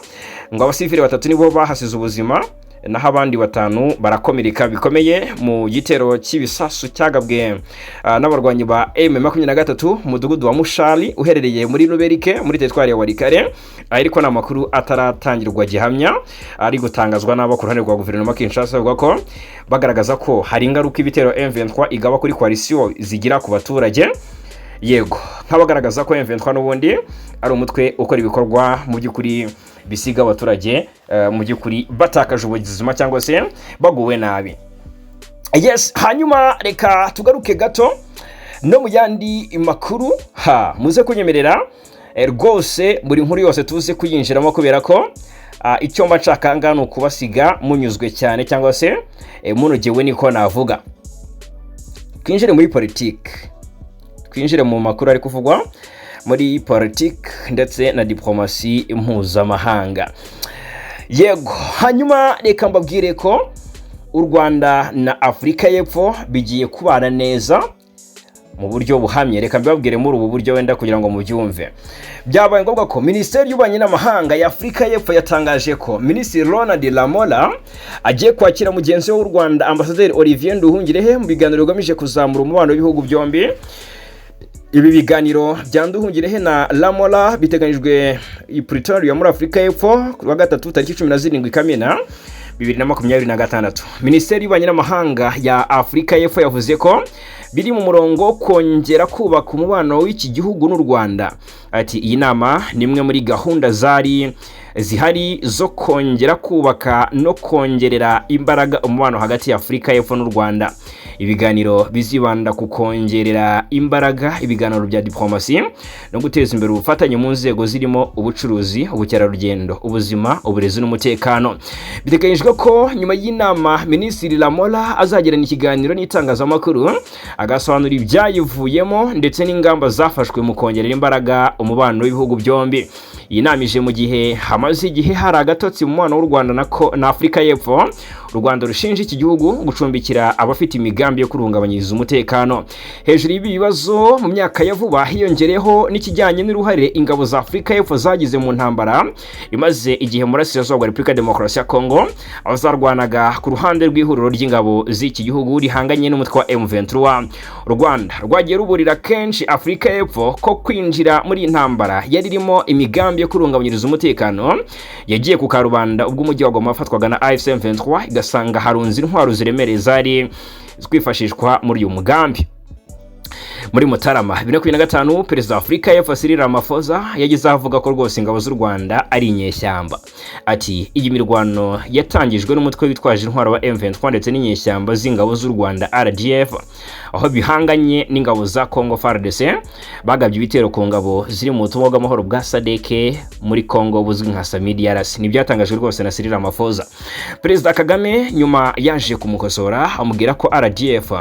Ngo abasivili batatu nibo bahasize ubuzima, naho abandi batanu barakomereka bikomeye mu gitero cy'ibisasu cyagabwe n'abarwanyi ba M23 mu mudugudu wa Mushali uherereye muri Ruberike muri teritwari ya Walikale. Ariko ni amakuru ataratangirwa gihamya, ari gutangazwa n'abo ku ruhande rwa guverinoma Kinshasa, bavuga ko bagaragaza ko hari ingaruka ibitero M23 igaba kuri coalition zigira ku baturage. Yego, nk'abagaragaza ko M23 n'ubundi ari umutwe ukora ibikorwa mu by'ukuri bisiga abaturage mu by'ukuri batakaje ubuzima cyangwa se baguwe nabi. Yes, hanyuma reka tugaruke gato no mu yandi makuru. Ha muze kunyemerera rwose buri nkuru yose tuze kuyinjiramo, kubera ko icyo mba nshaka ngaha ni ukubasiga munyuzwe cyane cyangwa se munogewe, niko navuga. Twinjire muri politiki, twinjire mu makuru ari kuvugwa muri politiki ndetse na diplomasi mpuzamahanga. Yego, hanyuma reka mbabwire ko u Rwanda na Afurika y'Epfo bigiye kubana neza mu buryo buhamye. Reka mbibabwire muri ubu buryo wenda kugira ngo mubyumve. Byabaye ngombwa ko Minisiteri y'Ububanyi n'Amahanga ya Afurika y'Epfo yatangaje ko Minisitiri Ronald Lamola agiye kwakira mugenzi we w'u Rwanda, Ambasaderi Olivier Nduhungirehe, mu biganiro bigamije kuzamura umubano w'ibihugu byombi. Ibi biganiro bya Nduhungirehe na Lamola biteganyijwe i Pretoria muri Afurika y'Epfo ku wa gatatu tariki 17 Kamena 2026. Minisiteri y'Ububanyi n'Amahanga ya Afurika y'Epfo yavuze ko biri mu murongo wo kongera kubaka umubano w'iki gihugu n'u Rwanda. Ati: "Iyi nama ni imwe muri gahunda zari zihari zo kongera kubaka no kongerera imbaraga umubano hagati ya Afurika y'Epfo n'u Rwanda. Ibiganiro bizibanda ku kongerera imbaraga ibiganiro bya diplomasi no guteza imbere ubufatanye mu nzego zirimo ubucuruzi, ubukerarugendo, ubuzima, uburezi n'umutekano." Biteganyijwe ko nyuma y'inama Minisitiri Lamola azagirana ikiganiro n'itangazamakuru, agasobanura ibyayivuyemo ndetse n'ingamba zafashwe mu kongerera imbaraga umubano w'ibihugu byombi. Iyi nama ije mu gihe hamaze igihe hari agatotsi mu mubano w'u Rwanda na Afurika y'Epfo. U Rwanda rushinja iki gihugu gucumbikira abafite imigambi yo kurungabanyiriza umutekano. Hejuru y'ibi bibazo, mu myaka ya vuba hiyongereyeho n'ikijyanye n'uruhare ingabo za Afurika y'Epfo zagize mu ntambara imaze igihe mu burasirazuba bwa Repubulika ya Demokarasi ya Kongo, aho zarwanaga ku ruhande rw'ihuriro ry'ingabo z'iki gihugu rihanganye n'umutwe wa M23. U Rwanda rwagiye ruburira kenshi Afurika y'Epfo ko kwinjira muri iyi ntambara yari irimo imigambi yo kurungabanyiriza umutekano yagiye ku karubanda ubwo umujyi wa Goma wafatwaga na AFC M23, igasanga harunze intwaro ziremereye zari kwifashishwa muri uyu mugambi. Muri Mutarama 2025, Perezida wa Afurika y'Epfo Cyril Ramaphosa yagize aho avuga ko rwose ingabo z'u Rwanda ari inyeshyamba. Ati: "Iyi mirwano yatangijwe n'umutwe witwaje intwaro wa M23 ndetse n'inyeshyamba z'ingabo z'u Rwanda RDF, aho bihanganye n'ingabo za Congo FARDC, bagabye ibitero ku ngabo ziri mu butumwa bw'amahoro bwa SADC muri Congo buzwi nka SAMIDRC." Ni byatangajwe rwose na Cyril Ramaphosa. Perezida Kagame nyuma yaje kumukosora, amubwira ko RDF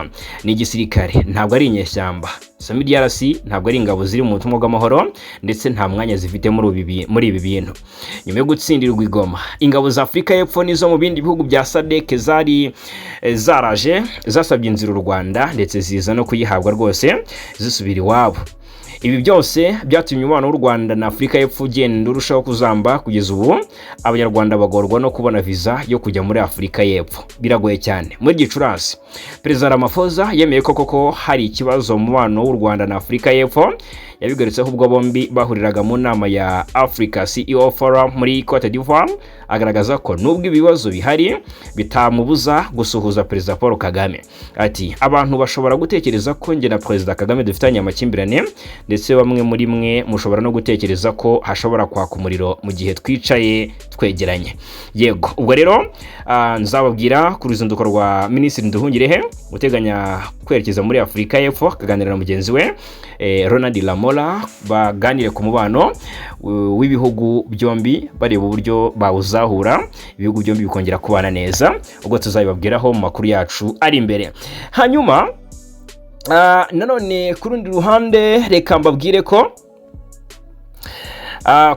ni igisirikare, ntabwo ari inyeshyamba. SAMIDRC ntabwo ari ingabo ziri mu butumwa bw'amahoro, ndetse nta mwanya zifite muri ibi bintu. Nyuma yo gutsindirwa i Goma, ingabo za Afurika y'Epfo n'izo mu bindi bihugu bya SADC zari zaraje zasabye inzira u Rwanda, ndetse ziza no kuyihabwa rwose, zisubira iwabo. Ibi byose byatumye umubano w'u Rwanda na Afurika y'Epfo ugenda urushaho kuzamba. Kugeza ubu Abanyarwanda bagorwa no kubona viza yo kujya muri Afurika y'Epfo, biragoye cyane. Muri Gicurasi, Perezida Ramaphosa yemeye ko koko hari ikibazo mu mubano w'u Rwanda na Afurika y'Epfo. Yabigarutseho ubwo bombi bahuriraga mu nama ya Africa CEO Forum muri Cote d'Ivoire, agaragaza ko nubwo ibibazo bihari bitamubuza gusuhuza Perezida Paul Kagame. Ati: "Abantu bashobora gutekereza ko njye na Perezida Kagame dufitanye amakimbirane, ndetse bamwe muri mwe mushobora no gutekereza ko hashobora kwaka umuriro mu gihe twicaye twegeranye." Yego, ubwo rero nzababwira ku ruzinduko rwa Minisitiri Nduhungirehe uteganya kwerekeza muri Afurika y'Epfo, akaganira na mugenzi we Ronald Lamola, baganire ku mubano w'ibihugu byombi, bareba uburyo bawuzahura, ibihugu byombi bikongera kubana neza. Ubwo tuzabibabwiraho mu makuru yacu ari imbere. Hanyuma nanone ku rundi ruhande, reka mbabwire ko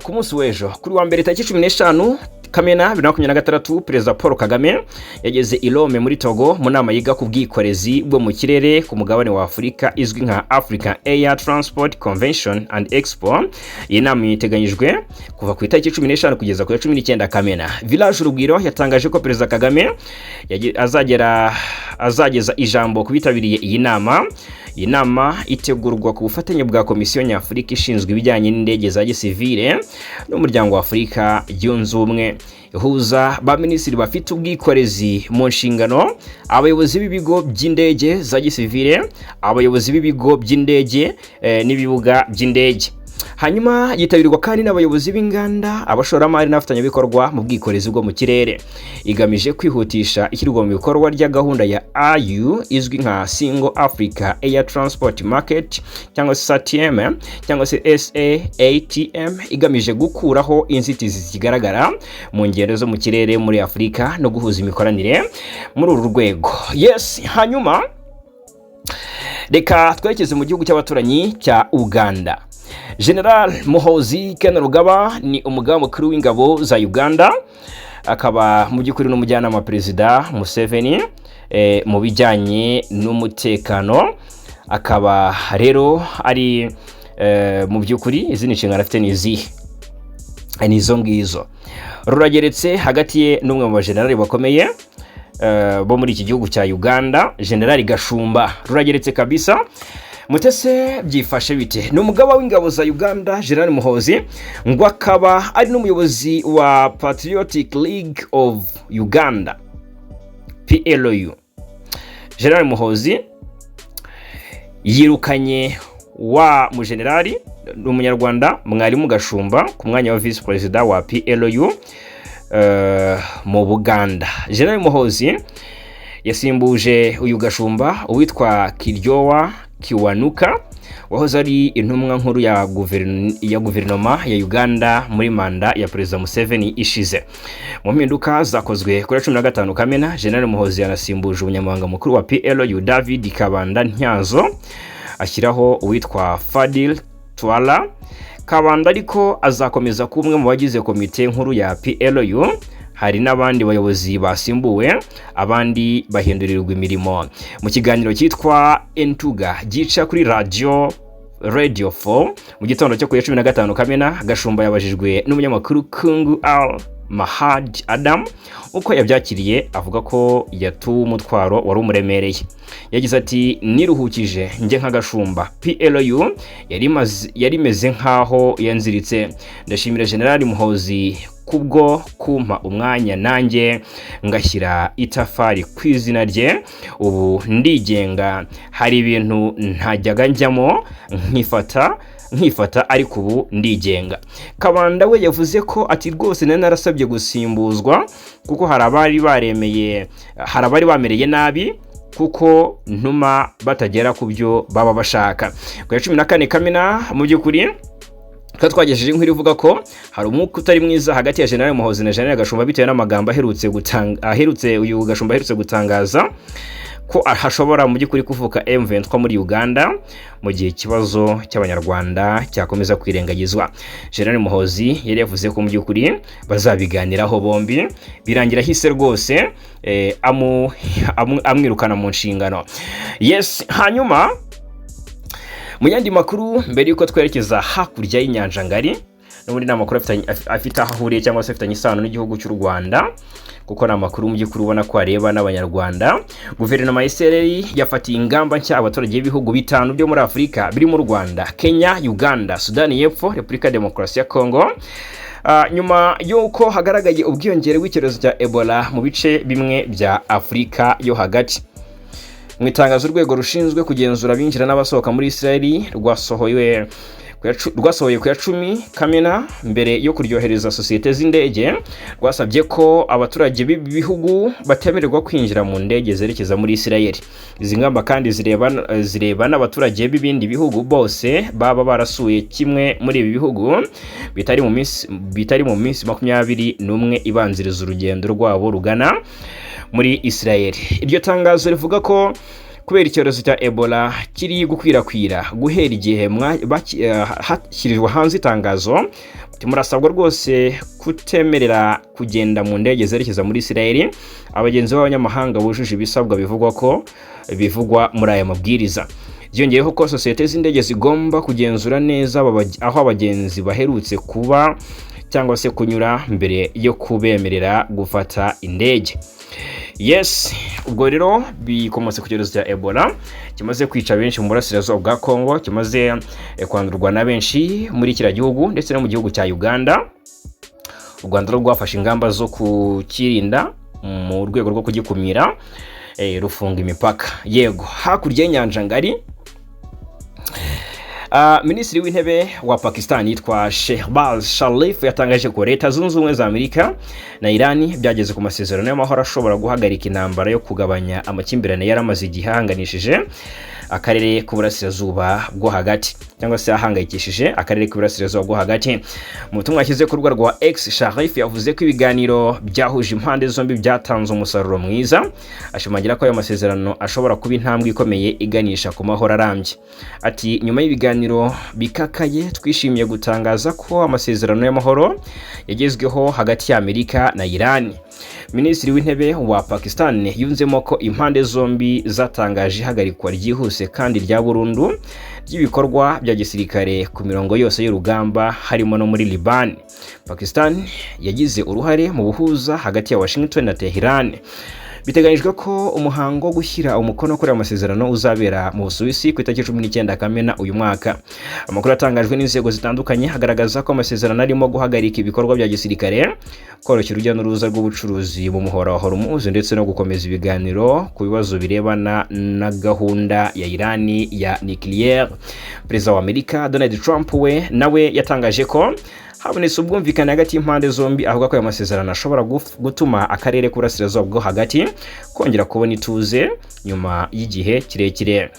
ku munsi w'ejo, kuri wa mbere tariki 15 Kamena 2026, Perezida Paul Kagame yageze i Lome muri Togo mu nama yiga ku bwikorezi bwo mu kirere ku mugabane wa Afurika izwi nka Africa Air Transport Convention and Expo. Iyi nama iteganyijwe kuva ku itariki 15 kugeza ku ya 19 Kamena. Village Urugwiro yatangaje ko Perezida Kagame azagera azageza ijambo ku bitabiriye iyi nama. Iyi nama itegurwa ku bufatanye bwa Komisiyo Nyafurika ishinzwe ibijyanye n'indege za gisivile n'Umuryango wa Afurika Yunze Ubumwe. Ihuza ba minisitiri bafite ubwikorezi mu nshingano, abayobozi b'ibigo by'indege za gisivile, abayobozi b'ibigo by'indege n'ibibuga by'indege. Hanyuma yitabirwa kandi n'abayobozi b'inganda, abashoramari n'abafatanyabikorwa mu bwikorezi bwo mu kirere. Igamije kwihutisha ishyirwa mu bikorwa rya gahunda ya AU izwi nka Single Africa Air Transport Market cyangwa se SATM cyangwa se SAATM, igamije gukuraho inzitizi zigaragara mu ngendo zo mu kirere muri Afurika no guhuza imikoranire muri uru rwego. Yes, hanyuma reka twerekeze mu gihugu cy'abaturanyi cya Uganda. General Muhozi Kainerugaba ni umugaba mukuru w'ingabo za Uganda, akaba mu by'ukuri n'umujyanama wa Perezida Museveni mu bijyanye n'umutekano. Akaba rero ari mu by'ukuri izindi nshingano afite ni izihe? Ni izo ngizo. Rurageretse hagati ye n'umwe mu bajenerali bakomeye bo muri iki gihugu cya Uganda, Generali Gashumba. Rurageretse kabisa. Mutese byifashe bite? Ni umugaba w'ingabo za Uganda, General Muhozi, ngo akaba ari n'umuyobozi wa Patriotic League of Uganda, PLU. General Muhozi yirukanye wa mujenerali ni Umunyarwanda Mwarimu Gashumba ku mwanya wa visi perezida wa PLU mu Buganda. General Muhozi yasimbuje uyu Gashumba uwitwa Kiryowa Kiwanuka, wahoze ari intumwa nkuru ya guverinoma ya Uganda muri manda ya Perezida Museveni ishize. Mu mpinduka zakozwe kuri 15 Kamena, General Muhozi yanasimbuje umunyamabanga mukuru wa PLU David Kabanda Ntyazo, ashyiraho uwitwa Fadil Twala. Kabanda ariko azakomeza kuba umwe mu bagize komite nkuru ya PLU. Hari n'abandi bayobozi basimbuwe, abandi bahindurirwa imirimo. Mu kiganiro cyitwa Entuga gica kuri Radio 4 mu gitondo cyo ku ya 15 Kamena, Gashumba yabajijwe n'umunyamakuru Kungu Al Mahad Adam uko yabyakiriye, avuga ko yatuwe umutwaro wari umuremereye. Yagize ati: "Niruhukije njye nka Gashumba. PLU yari imeze nkaho yanziritse. Ndashimira General Muhozi kubwo kumpa umwanya nanjye ngashyira itafari ku izina rye. Ubu ndigenga. Hari ibintu ntajyaga njyamo nkifata, ariko ubu ndigenga." Kabanda we yavuze ko ati: "Rwose nari narasabye gusimbuzwa kuko hari abari baremeye, hari abari bamereye nabi kuko ntuma batagera ku byo baba bashaka." Ku ya 14 Kamena, mu by'ukuri tukaba twagejeje inkuru ivuga ko hari umwuka utari mwiza hagati ya General Muhozi na General Gashumba, bitewe n'amagambo aherutse gutanga, aherutse uyu Gashumba aherutse gutangaza ko hashobora mu by'ukuri kuvuka M23 muri Uganda mu gihe ikibazo cy'Abanyarwanda cyakomeza kwirengagizwa. General Muhozi yari yavuze ko mu by'ukuri bazabiganiraho bombi, birangira ahise rwose amwirukana mu nshingano. Yes, hanyuma mu yandi makuru, mbere y'uko twerekeza hakurya y'inyanja ngari, n'ubundi ni amakuru afite aho ahuriye cyangwa se afitanye isano n'igihugu cy'u Rwanda, kuko ni amakuru mu by'ukuri ubona ko areba n'Abanyarwanda. Guverinoma ya Israel yafatiye ingamba nshya abaturage b'ibihugu bitanu byo muri Afurika birimo u Rwanda, Kenya, Uganda, Sudani y'Epfo, Repubulika ya Demokarasi ya Kongo, nyuma y'uko hagaragaye ubwiyongere bw'icyorezo cya Ebola mu bice bimwe bya Afurika yo hagati. Mu itangazo urwego rushinzwe kugenzura abinjira n'abasohoka muri Israel rwasohoye ku ya 10 Kamena mbere yo kuryohereza sosiyete z'indege, rwasabye ko abaturage b'ibi bihugu batemererwa kwinjira mu ndege zerekeza muri Israel. Izi ngamba kandi zireba n'abaturage b'ibindi bihugu bose baba barasuye kimwe muri ibi bihugu bitari mu minsi 21 ibanziriza urugendo rwabo rugana muri Israel. Iryo tangazo rivuga ko Kubera icyorezo cya Ebola kiri gukwirakwira, guhera igihe hashyirirwa hanze itangazo, murasabwa rwose kutemerera kugenda mu ndege zerekeza muri Israel abagenzi b'abanyamahanga bujuje ibisabwa bivugwa ko bivugwa muri aya mabwiriza. Byongeyeho ko sosiyete z'indege zigomba kugenzura neza aho abagenzi baherutse kuba cyangwa se kunyura mbere yo kubemerera gufata indege. Yes, ubwo rero bikomotse ku cyorezo cya Ebola kimaze kwica benshi mu burasirazuba bwa Congo, kimaze kwandurwa na benshi muri kiriya gihugu ndetse no mu gihugu cya Uganda. U Rwanda rwo rwafashe ingamba zo kukirinda mu rwego rwo kugikumira, rufunga imipaka. Yego, hakurya y'inyanja ngari, Minisitiri w'Intebe wa Pakistan yitwa Shehbaz Sharif yatangaje ko Leta Zunze Ubumwe za Amerika na Iran byageze ku masezerano y'amahoro ashobora guhagarika intambara yo kugabanya amakimbirane yari amaze igihe ahanganishije akarere k'Uburasirazuba bwo Hagati, cyangwa se ahangayikishije akarere k'Uburasirazuba bwo Hagati. Mu butumwa yashyize ku rubuga rwa X, Sharif yavuze ko ibiganiro byahuje impande zombi byatanze umusaruro mwiza, ashimangira ko ayo masezerano ashobora kuba intambwe ikomeye iganisha ku mahoro arambye. Ati: "Nyuma y'ibiganiro bikakaye, twishimiye gutangaza ko amasezerano y'amahoro yagezweho hagati ya Amerika na Iran." Minisitiri w'Intebe wa Pakistan yunzemo ko impande zombi zatangaje ihagarikwa ryihuse kandi rya burundu ry'ibikorwa bya gisirikare ku mirongo yose y'urugamba, harimo no muri Liban. Pakistan yagize uruhare mu buhuza hagati ya Washington na Tehran. Biteganyijwe ko umuhango wo gushyira umukono kuri aya masezerano uzabera mu Busuwisi ku itariki 19 Kamena uyu mwaka. Amakuru atangajwe n'inzego zitandukanye agaragaza ko amasezerano arimo guhagarika ibikorwa bya gisirikare, koroshya urujya n'uruza rw'ubucuruzi mu muhora wa Hormuz, ndetse no gukomeza ibiganiro ku bibazo birebana na gahunda ya Irani ya nucléaire. Perezida wa Amerika Donald Trump we nawe yatangaje ko habonetse ubwumvikane hagati y'impande zombi, avuga ko aya masezerano ashobora gutuma akarere k'Uburasirazuba bwo Hagati kongera kubona ituze nyuma y'igihe kirekire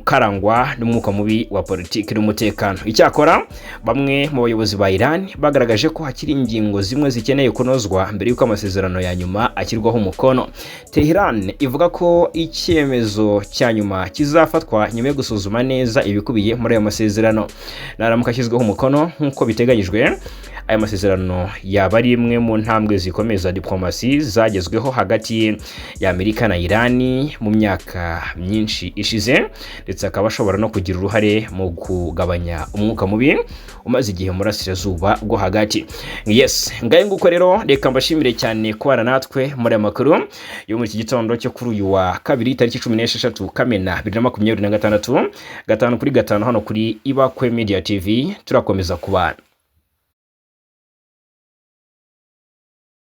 karangwa n'umwuka mubi wa politiki n'umutekano. Icyakora bamwe mu bayobozi ba Iran bagaragaje ko hakiri ingingo zimwe zikeneye kunozwa mbere y'uko amasezerano ya nyuma ashyirwaho umukono. Tehran ivuga ko icyemezo cya nyuma kizafatwa nyuma yo gusuzuma neza ibikubiye muri ayo masezerano. Naramuka ashyizweho umukono nk'uko biteganyijwe, aya masezerano yaba ari imwe mu ntambwe zikomeye za diplomasi zagezweho hagati ya Amerika na Irani mu myaka myinshi ishize, ndetse akaba ashobora no kugira uruhare mu kugabanya umwuka mubi umaze igihe mu Burasirazuba bwo Hagati. Yes, ngahe nguko rero, reka mbashimire cyane kubana natwe muri aya makuru yo muri iki gitondo cyo kuri uyu wa kabiri, tariki 16 Kamena 2026, 5 kuri 5 hano kuri Ibakwe Media TV. Turakomeza kubana.